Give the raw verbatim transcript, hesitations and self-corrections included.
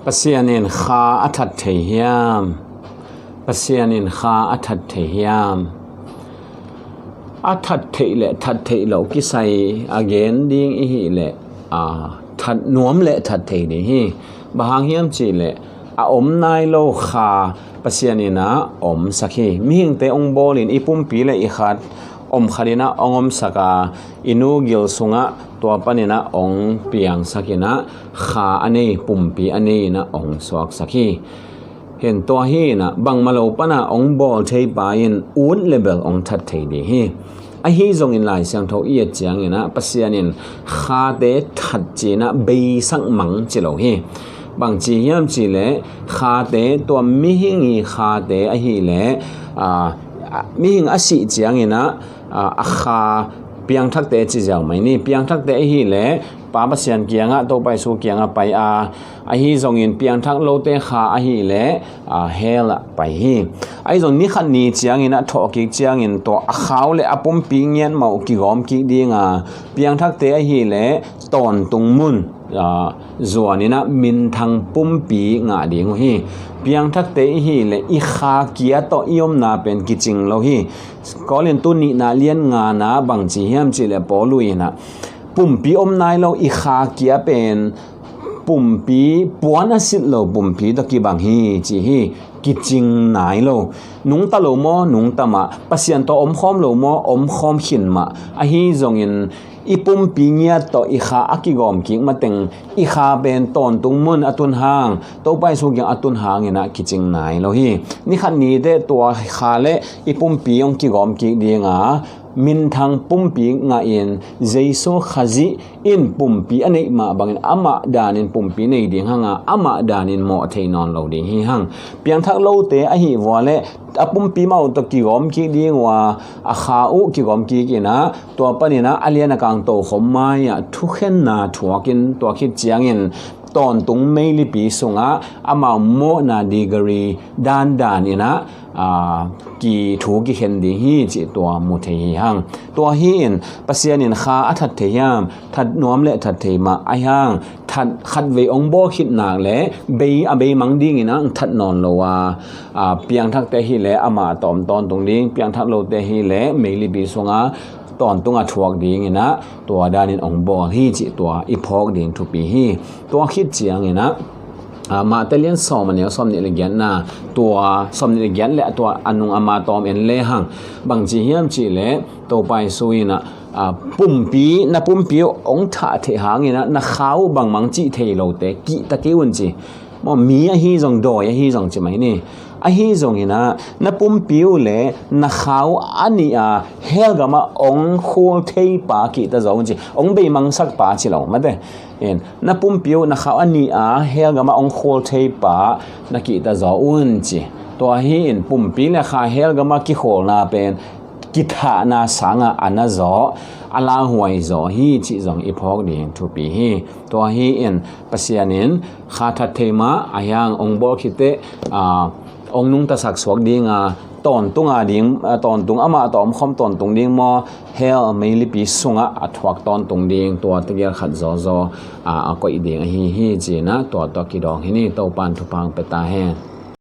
Pasian in kha a that thei hiam? Pasian in kha a that thei hiam? A that theih le that theih loh kisai a gen ding i hih leh, a, that nuam le that thei ding hi. Bang hang hiam cih leh a om nai lo kha Pasian in a omsak hi. Mihingte hong bawl in i pumpi le i khat om khat in a hong omsak a, i nu gil sungah tua panin a hong piangsak in a, kha a nei, pumpi a nei in a hong suaksak hi. Hen tua hi in a, bangmah lo pan a hong bawl thei pa in ut le bel hong that thei ding hi. Ahi zongin Lai Siangtho i et ciangin a, Pasian in khate that ci in a beisak mang ci lo hi. Bang ci hiam cih leh khate, tua mihing i khate ahih leh, a, a, mihing a sih ciangin a, a, a kha piangthakte ci ziau mai ni. Piangthakte ahih leh Pa Pasian kiangah, Topa Jesu kiangah pai a, ahi zongin piangthak lote kha ahih leh, a, hell ah pai hi. Ahi zong ni khat ni ciangin a thawhkik ciangin tua a khau le a pumpi ngiat mah uh kigawm kik ding a, piangthakte ahih leh tawntung mun, a, zuan in a minthang pumpi ngah ding uh hi. Piangthakte i hih leh i kha kia tawh i omna pen kicing lo hi. Korintu nihna lian ngana bang ci hiam cih leh Paul in a, pumpi om nai lo i kha kia pen pumpi puan a sit lo pumpi tawh kibang hi ci hi. Kicing nai lo. Nungta lo maw? Nungta mah. Pasian tawh omkhawm lo maw? Omkhawm khin mah. Ahi zongin i pumpi ngiat tawh i kha a kigawm kik mateng, i kha pen tawntung mun a tun hang, Topa Jesu kiang a tun hangin a kicing nai lo hi. Ni khat ni teh tua kha le i pumpi hong kigawm kik ding a, minthang pumpi ngah in, Jesu Khazih in pumpi a neih mah bangin amah danin pumpi nei ding hang a, amah danin mawh thei nawn lo ding hi hang. Piangthak lote ahih vua le a pumpi mah uh tawh kigawm kik ding uh a, a kha uh kigawm kik in a, tua panin a, a lian a kang tokhom mai ah thukhenna thuak in, tua khit ciangin tawntung meilipi sungah amau mawhna degree dandan in a, a, ki thu kikhen ding hi cih tua mu thei hi hang. Tua hi in Pasian in kha a that thei hiam? That nuam le that thei mah. Ahi hang that khatvei hong bawl khit nak le bei a beimang dingin a hong that nawn lo a, a, piangthakte ahih leh amah tawh om tawntung ding, piangthak lote ahih leh meilipi sungah tawntung a thuak dingin a, tua danin hong bawl hi cih tua i phawk ding thupi hi. Tua khit ciangin a, a, Mate lian sawm a neu sawmnih le giatna, tua sawmnih le giat le tua a nung a ma tawm en le hang. Bang ci hiam cih leh Topa Jesu in a, a, pumpi, na pumpi uh hong thah theih hangin a, na kha uh bangmah cih thei lote kihta kei un ci. Maw, mi ahi zong, dawi ahi zong ci mai ni. Ahi zongin a, na pumpi uh le na kha uh a nih a hell gamah hong khul thei pa kihta zaw un ci. Hong beimangsak pa ci lo mate. In, na pumpi uh na kha uh a nih a hell gamah hong khul thei pa na kihta zaw un ci. Tua hi in pumpi le kha hell gamah kikhulna pen kithahna sangah a na zaw, a lauhuai zaw hi cih zong i phawk ding thupi hi. Tua hi in Pasian in kha that thei mah, ahi hang hong bawl khit teh, a, hong nungtasak suak ding a, tawntung a ding, a, tawntung amah tawh omkhawm tawntung ding maw, hell meilipi sungah a thuak tawntung ding, tua tegel khat zawzaw, a, a koih ding ahi hi ci in a, tua tawh kidawng hi ni. Topa'n thupha hong pia ta hen.